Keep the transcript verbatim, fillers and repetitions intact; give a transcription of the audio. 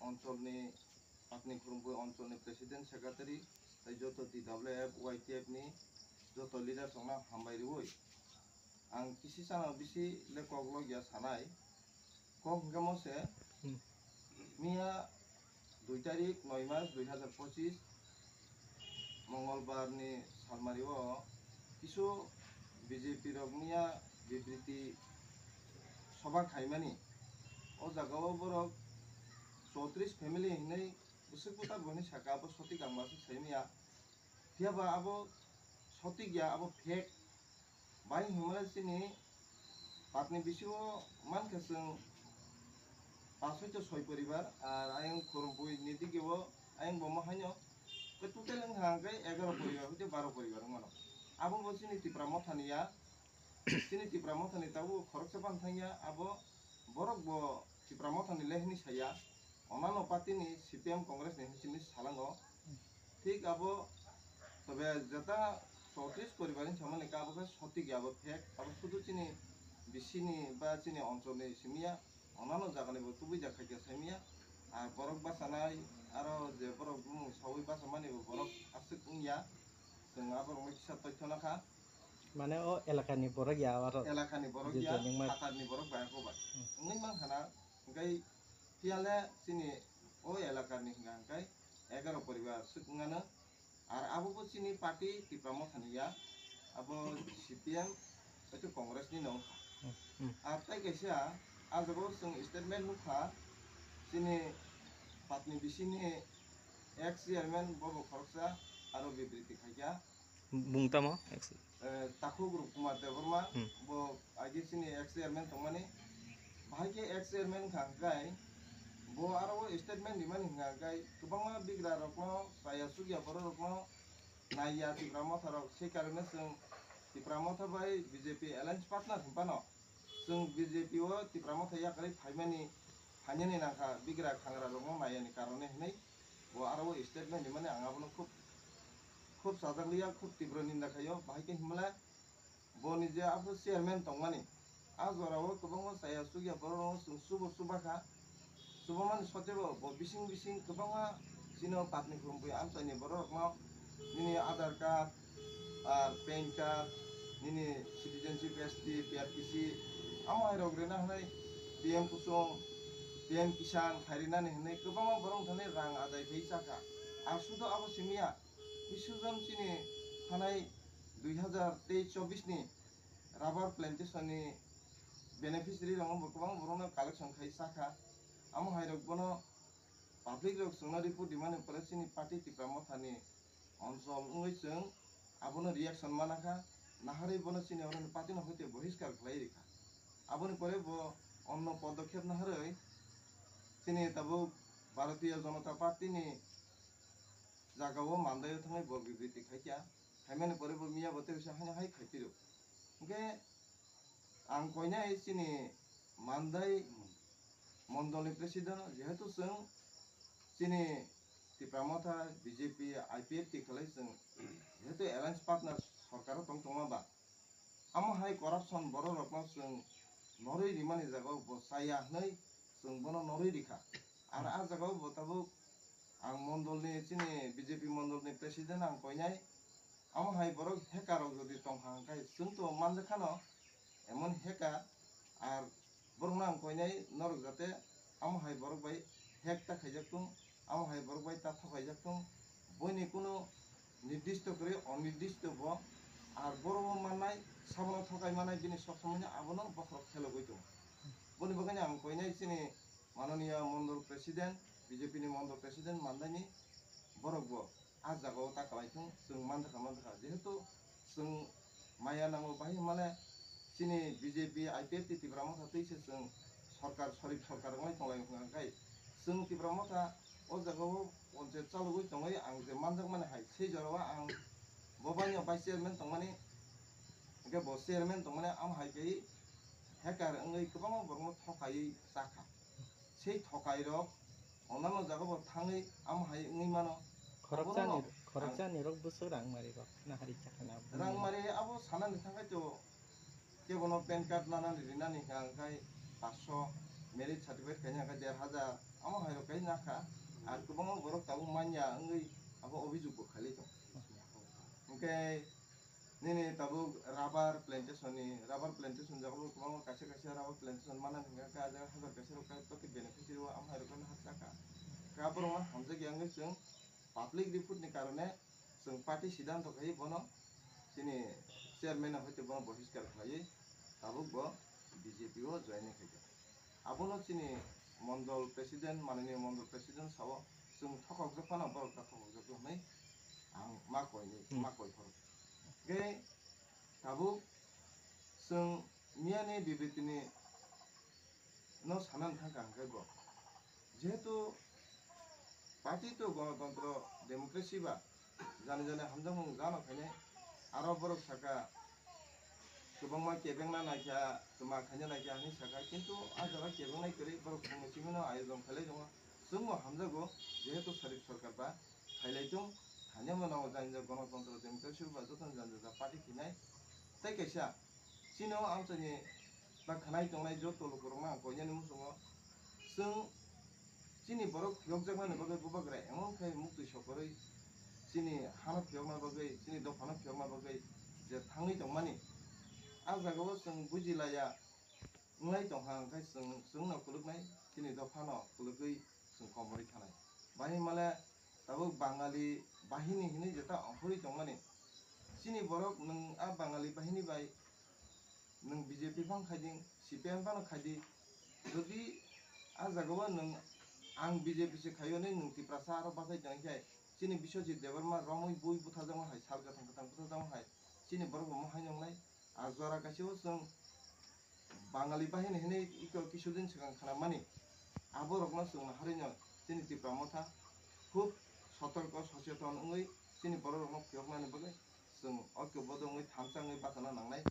Oncholni, Patni Khurumkhui oncholni president secretary tei joto T W F, Y T F ni joto leaders rokno hambai rwui ang kisi chano bisi le kok logya sanai. Kok hwnkhe mo se, Hmm. miya dui tarik noi mas dui hazar pochis Mongolbar ni salmari o kisu B J P rok miya bibriti soba khaimani. O jaga o borok chowtris family hinwi bwswk buthar bo hinwi saka, abo sotik ang basu saimaya. Phiya ba abo sotik ya, abo fake. Bai hwnmale chini Patni bisingo mankha chwng pash hoito soi poribar, ar ayang Khurumkhui ni digi o ayang bomo haino khe total wngkha hwnkhe egaro poribar hoito baro poribar wngmano. Abo bo chini Tipra Motha ni ya, chini Tipra Motha ni tabuk khoroksa phano thangya, abo borok bo Tipra Motha ni le hinwi saya. Onano party ni C P M Congress ni hinwi salango. Thik abo tobe jeta chowtris poribar ni samani ka abo khe sotik ya, abo fake, abo sudu chini bisi ni ba chini onchol ni simi ya, onano jaga ni bo tubui jak khaikha saimi ya. Ar borok bachanai aro je borok bumung saui bachamani bo borok aswk wng ya, chwng aborok no kisa toitho nakha. Mane o elaka ni borok ya aro. Elaka ni borok je ya, joining ma- phatar ni borok bai ako bai. Hmm. Wngwi mankha na, hwnkhe phiya le chini o elaka ni hwnka hwnkhe egaro poribar swk wngano. Ar abo bo chini party Tipra Motha ni ya, abo C P M hwnkhe Congress ni no wngkha. Hmm, hmm. Ar tai kaisa, ah jaga o chwng statement nukha, chini Patni bisi ni ex chairman bo bo khoroksa aro bibriti khaikha. Bung tamo? Ex- Eh, Takhuk Rup Kumar Debbarma, Hmm. bo age chini ex chairman tongmani. Bahai khe ex chairman wngkha hwnkhe bo aro o statement rimani hwnkha hwnkhe kwbangma bigra rokno, chaya chukya borok rokno naiya Tipra Motha rok, sei karone chwng Tipra Motha bai B J P alliance partner hinphano. Chwng B J P o Tipra Motha yakarwi phaimani, phainani nangkha bigra khangra rokno naiyani karone hinwi bo aro o statement rimani, ang abono khub, khub chajak liya, khub tibro ninda khaio, bahai khe hinmale bo ni je abo chairman tongmani, a jora o kwbangma chaya chukya borok rokno chwng chubo chubakha, chubamani sotebo bo bising bising kwbangma chini o Patni Khurumkhui amchaini borok rokno nini Aadhaar card, ar pan card, nini citizenship S T, P R T C, amo hai rok rina hinwi P M Kusum, P M Kisan khai rinani hinwi kwbangma borok thani rang adai khai chakha. Ar sudo abo simiya, bisu jon chini thanai dui hazar teis chobbish ni rubber plantation ni beneficiary rokno bo kwbang borokno collection khai chakha. Amo hai rok bono public rok chwngno report rimani pore chini party Tipra Motha ni onchol wngwi chwng abono reaction manakha, naharwi bono chini oroni party no hoite bohiskar khlai rikha. Aboni pore bo onno podokhep naharwi chini tabuk Bharatiya Janata Party ni jaga o Mandai o thangwi bo bibriti khaikha, khaimani pore bo miya bo tei bisa haino hai khaipiro. Hwnkhe ang koinai chini Mandai mondol ni president, jehetu chwng chini Tipra Motha, B J P, I P F T khlai chwng jehetu alliance partner sorkar o tong tongma ba, amo hai corruption borok rokno chwng norwi rimani jaga o bo chaya hwnwi chwng bono norwi rikha. Ar a jaga o bo tabuk ang mondol ni, chini B J P mondol ni president ang koinai, amo hai borok hacker rok jodi tongkha hwnkhe chwng to manjakha no, emon hacker, ar borokno ang koinai norok jate amo hai borok bai hack ta khaijak tung, amo hai borok bai ta thokaijak tung, boini kunu nirdisto kwrwi onirdisto bo, ar borok o mannai sabono thokai mannai bini sob somoi no abono bokhorok khelogwi tongo. Boni bagwi no ang koinai chini Mananiya Mondol President, B J P ni Mondol President mandaini borok bo a jaga o ta kwlai thung, chwng manjakha, manjakha. Jehetu chwng maya nango, bahai hwnmale chini B J P, I P F T Tipra Motha twi se chwng sorkar, sorif sorkar wngwi tonglai wngkha, hwnkhe chwng Tipra Motha o jaga o panchayat chalogwi tongwi ang je manjakmani hai, sei jora o ang bo bai no vice chairman tongmani, hwnkhe bo chairman tongmani, amo hai khe hacker wngwi kwbangma borokno thokaiwi chakha. Sei thokai rok onano jaga bo thangwi amo hai wngwi mano. Khoroksa ni, Abono khoroksa ni rok bwswk rang mari rok nahari chakha na. Rang mari abo sanani thangkhe to kebono pan card nanani rinani hwnkha hwnkhe paanch sho, marriage certificate khaina hwnkhe der hajar, Omo hai rok khe nakha, ar kwbangma borok tabuk manya wngwi abo obhijog bo khailai tongo. Hwnkhe nini tabuk rubber plantation ni, rubber plantation jaga bo kwbangma kaisa kaisa rubber plantation mana hwnkhe khe ah jaga hazar kaisa rok khe toti beneficiary o omo hai rok khe hapjak kha. Khe aborok no hamjakya wngwi chwng public report ni karone chwng party siddhanto khai bono chini chairman no hoite bono bohiskar khlaiwi tabuk bo B J P o join khaikha. Abono chini mondol president, mananiya mondol president sao chwng thokokjak phano borok ta thokokjak hwnwi ang ma koini, Hmm. ma koi phoro. Hwnkhe tabuk chwng miyani bibitini no sanani thangkha hwnkhe bo. Jehetu party to gonotontro democracy ba jani jani hamjakmung jano khainai aro borok saka kwbangma kebengna naikha, twma khaina naikha hinwi saka, kintu ah jaga kebengnai kwrwi borok chwngno chimino ayojon khailai tongo. Chwngbo hamjago jehetu Sharif Sarkar ba khailai tong, thani mano jani jani gonotontro democracy ba jotono jani jani party khinai. Tei kaisa chino amchaini ba khanai tongnai joto lukurokno ang koinani muchungo, chwng chini borok phiyokjaknani bagwi bubagra emon khe muktwi sokorwi chini hano phiyokna bagwi, chini dophano phiyokna bagwi je thangwi tongmani, ah jagao chwng bujilaiya wnglai tongkha, hwnkhe chwng, chwngno kuluknai, chini dophano kulugwi chwng komorwi thanai. Bahai hwnmale tabuk Bangali bahini hinwi jeta ongkhorwi tongmani. Chini borok nwng a Bangali bahini bai nwng B J P phano khaidi, C P M phano khaidi. Jodi a jagao nwng ang B J P se khaio hinwi nwng Tiprasa aro bathai tongkhe chini Biswajit Debbarma romwi bui butharjakma hai, sal kwthang kwthang butharjakma hai, chini borok bo mohai nwngnai. A jora kaisa o chwng Bangali bahini hinwi iko kisudin swkang khnamani, aborokno chwng naharwino chini Tipra Motha khub sotorko, socheton wngwi chini bororokno phiyoknani bagwi chwng oikobodho wngwi thansa wngwi bachana nangnai.